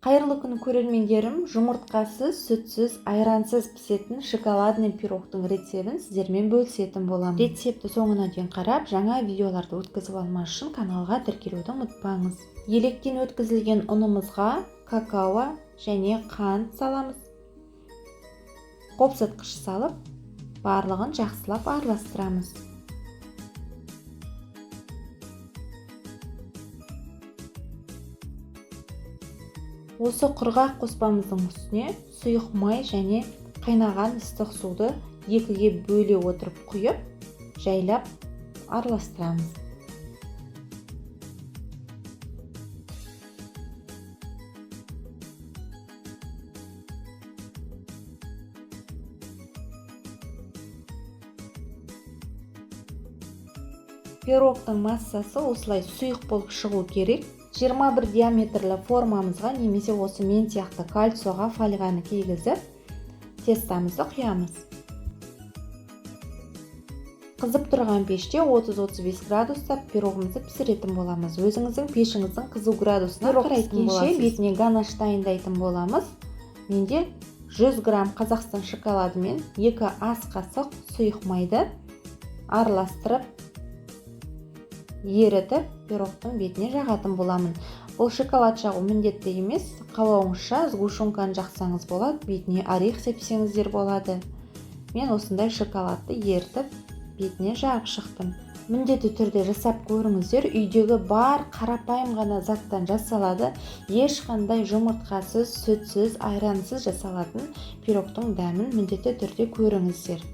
Қайырлы күн, көрермендерім! Жұмыртқасыз, сүтсіз, айрансыз пісетін шоколадный пирогтың рецебін сіздермен бөлісетін боламын. Рецепті соңына дейін қарап, жаңа видеоларды өткізіп алмас үшін каналға тіркелуді ұмытпаңыз. Електен өткізілген ұнымызға какао және қант саламыз. Қопсытқыш салып, барлығын жақсылап араластырамыз. Осы құрғақ қоспамыздың үстіне сұйық май және қайнаған ыстық суды екіге бөле отырып құйып, жайлап араластырамыз. Пирогтың массасы осылай сұйық болып шығу керек. 21 диаметрлі формамызға немесе осы мен сияқты кольцоға фольганы кигізіп, тестамызды құямыз. Қызып тұрған пеште 30-35 градуста пирогымызды пісіретін боламыз. Өзіңіздің пешіңіздің қызу градусына Пирог қарайтын піскенше боласыз. Бетіне ганаш дайындайтын боламыз. Менде 100 грамм Қазақстан шоколады мен 2 ас қасық сұйық майды араластырып, ерітіп, пирогтың бетіне жағатын боламын. Бұл шоколад жағу міндетті емес, қалауыңызша сгущенканы жақсаңыз болады, бетіне орех сепсеңіздер болады. Мен осындай шоколадты ерітіп, бетіне жағып шықтым. Міндетті түрде жасап көріңіздер. Үйдегі бар қарапайым ғана заттан жасалады. Ешқандай жұмыртқасыз, сүтсіз, айрансыз жасалатын пирогтың дәмін міндетті түрде көріңіздер.